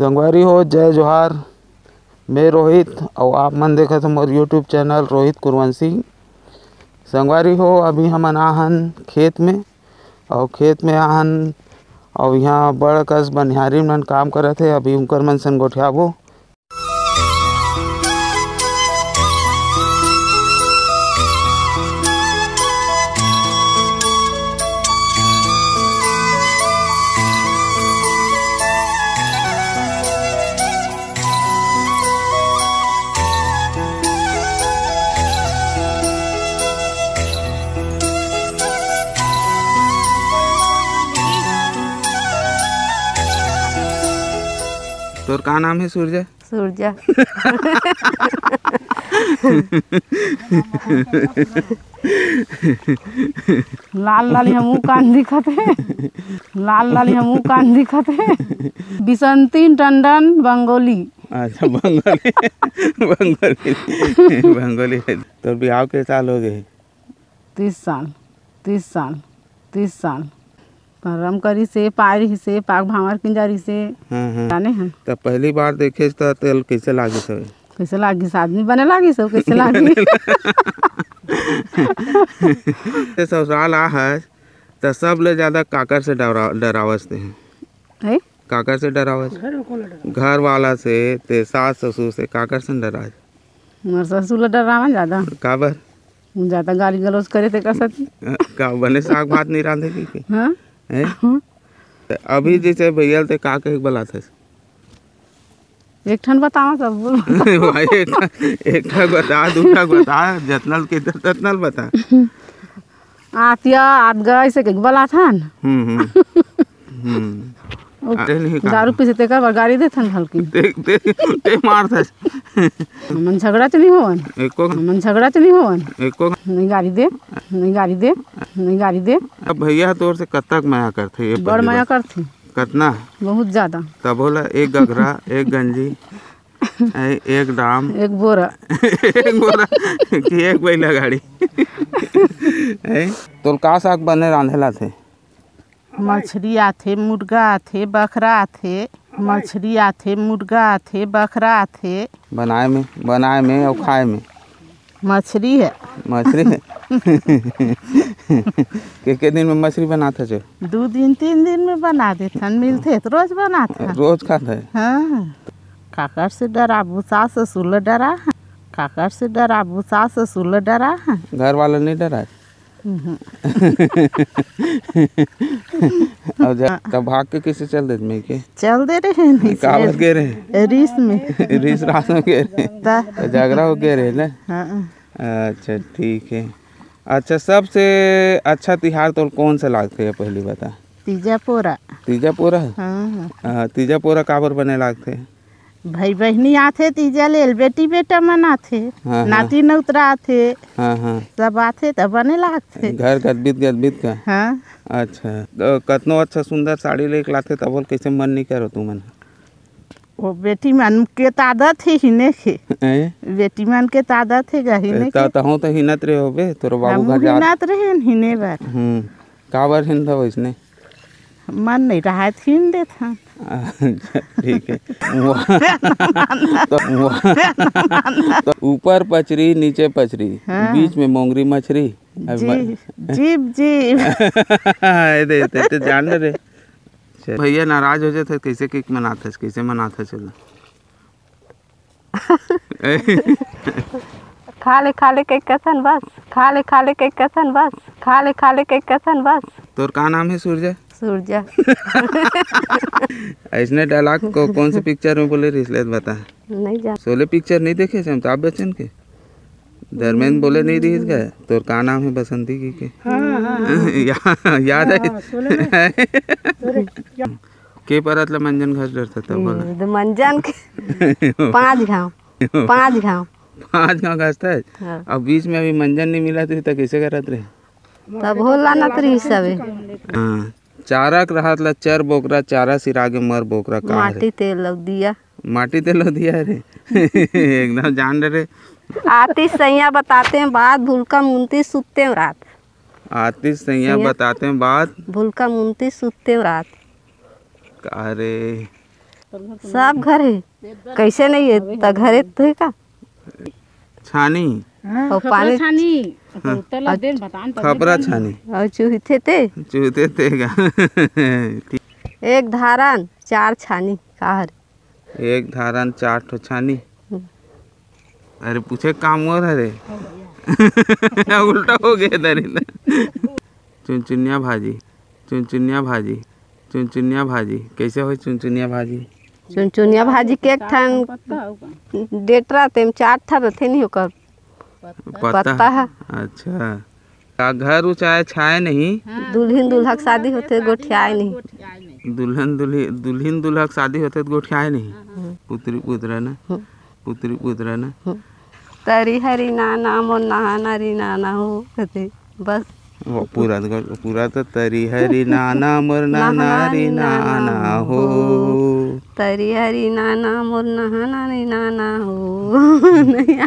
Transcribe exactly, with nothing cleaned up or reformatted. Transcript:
संगवारी हो, जय जोहार। मैं रोहित, अउ आप मन देखत हो मोर YouTube चैनल रोहित कुरवंशी। संगवारी हो, अभी हमन आहन खेत में, अउ खेत में आहन, अउ इहाँ बड़ कस बनिहारी मन काम करत हे। अभी उनकर मन सन गोठियाबो। तोर का नाम हे, सूरजा? सूरजा। लाल लाल हमू कान दिखत हे, लाल लाल हमू कान दिखत हे। बिसंतीन टंडन बंगोली। अच्छा, बंगोली, बंगोली, बंगोली। तोर बिहाव के साल हो गए? तीस साल, तीस साल, तीस साल। करम करिसे, पाय रिहिसे, पाक भांवर किंजा रिहिसे, हाँ, हाँ। जाने हन। त पहली बार देखेस त तेल कइसे लागिस हवे? कइसे लागिस? आदमी बने लागिस हवे, कइसे लागिस? ते ससुराल आहस, त सबले ज्यादा काकर से डरा-, डरावस ते? हैं? काकर से डरावस? घर वाला से, ते सास ससुर से, काकर से डरावस? मोर ससुर ला डरावन ज्यादा। काबर? वो ज्यादा गाली गलौज करे तेकर सेती। का बने साग भात नहीं रांधे कहिके? हाँ। हैं? हाँ। त अभी जैसे भैया ते का कहे के बलात हस? एक ठन बतावा सब। भाई, एक ठन, एक ठन बता, दू ठन बता, जतनल के ततनल बता। आतिया, आत गा, ऐसे कहिके बलात हन। हम्म, हम्म। हम्म। वो आ, ते नहीं कहा। दारू पीसे तेकर बर गारी देथन हल्की। ते, ते, ते मारथस। हमन झगड़ा च नहीं होवन। एको हमन झगड़ा च नहीं होवन। एको नहीं गारी दे, नहीं गारी दे, नहीं गारी दे। अब भैया तोर से कतक मया करथे ये बड़ पहली मया बात। करथे। कतना? बहुत ज्यादा। तब होला एक गघरा, एक गंजी, ए-, एक डाम। एक बोरा। एक बोरा कि एक बैला गाड़ी। ए, तोर का साग बने रांधे लाथे? मछरी आथे, मुर्गा आथे, बखरा आथे, मछरी आथे, मुर्गा आथे, बखरा आथे। बनाए में, बनाए में अउ खाए में? मछरी हे। मछरी हे। के, के दिन में मछरी बनात हस? दू दिन, तीन दिन में बना देथन, मिलथे त रोज बनाथन। रोज खात हे? हाँ। काकर से डराबू, सास ससुर ल डरा। काकर से डराबू, सास ससुर ल डरा। घर वाला नहीं डराए? हम्म। अब जा, तब भाग के कैसे चल देत में के? चल दे रहे नहीं, काबर गे रहे? रिस में। रिस रास में गे रहे। ता। झगड़ा हो गे रहे ना? हाँ। अच्छा, ठीक है। अच्छा, सबसे अच्छा तिहार तोर कौन सा लागथे, ये पहली बता। तीजा पोरा। तीजा पोरा? हाँ, हाँ। हाँ, तीजा पोरा काबर बने लागथे? भाई बहिनी आथे तीजा लेल, बेटी बेटा मन आथे, हाँ, हाँ। नाती नौतरा आथे, हाँ, हाँ। सब आथे त बने लागथे। घर गदबित गदबित का? हाँ। अच्छा, त कतनो अच्छा सुंदर साड़ी लेके लाथे तब ले कैसे मन नहीं करो तुमन? वो बेटी मन के त आदत हे हिने के। हैं? बेटी मन के त आदत हे गा हिने त, के। तहूँ त हिनत रहे होबे, तोर बाबू हमहूँ घर जात। हिनत रहे हिने बर। हम्म, काबर हिनत वैसने? मन नहीं रहा है, छीन देत हन। अच्छा, ठीक है। वाह। तो, वाह। तो ऊपर पचरी, नीचे पचरी, हाँ। बीच में मोंगरी मछरी। अब जी, म- जीव, जीव। ए दे, ते, ते जान ले रे। चल, भैया नाराज हो जाथे, कैसे केक मनाथस, कैसे मनाथस चल? खा ले, खा ले के कसन बस, खा ले, खा ले के कसन बस, खा ले, खा ले के कसन बस। तोर का नाम है सूरजा? सूरजा। ऐसने डायलॉग को कौन से पिक्चर में बोले रहिस ले बता। नहीं जान। शोले पिक्चर नहीं देखे से अमिताभ बच्चन के? धर्मेंद्र बोले नहीं रहिस का, तोर का नाम है बसंती कहिके? हाँ, हाँ, हाँ। या-, याद है? हाँ, शोले में। अरे, क्या? के परत ला मंजन घास डरता तब बोला। हम्म, तो मंजन के पाँच घाव, पाँच घाव। पाँच घाव घास था। हाँ। अब बीच में अभी मंजन नहीं मिला तो, तो कैसे करत रहे? तब हो लानत रही सबे। हाँ। चारा के रहत ला चर बोकरा, चारा सिरागे मर बोकरा का हरे? माटी तेल लौदिया। माटी तेल लौदिया रे। एकदम जान डरे। आतिस सैया बतातेंव बात, भूलका मुनतिस सुततेंव रात। आतिस सैया सैया। बतातेंव बात। भूलका मुनतिस सुततेंव रात। का रे? सब घर हे। कैसे नहीं हे? त घरे तो हे का? छानी। हाँ, अउ खपरा पानी छानी। हाँ। अउ तला देन बतान तब खपरा देन। छानी। अउ चूहिथे ते? चूहिथे ते का? ठीक। एक धारन चार छानी का हरे? एक धारन चार ठो छानी। हम्म। अरे पूछे काम और हरे। उल्टा हो गया दरी ला। चुनचुनिया भाजी, चुनचुनिया भाजी, चुनचुनिया भाजी। कैसे होय चुनचुनिया भाजी? चुनचुनिया भाजी के एक ठन डेटरा तेम चार ठन रथे नहीं ओकर पत्ता। पत्ता है। अच्छा। का घर उचाए छाए नहीं? दुल्हिन दुल्हा के शादी होथे गोठियाए नहीं। दुल्हन दुल्ही-, दुल्हिन दुल्हा के शादी होथे त गोठियाए नहीं? हम्म। पुत्री पुत्रा ना? हम्म। पुत्री पुत्रा ना? हम्म। तरी हरी नाना मोर नहाना री नाना हो कथे। बस। वो पूरा तो कर, पूरा तो तरी हरी नाना मोर नहाना नहाना री री नाना नाना हो। हो। तरी हरी नाना मोर नहाना री नाना हो। नहीं आ-,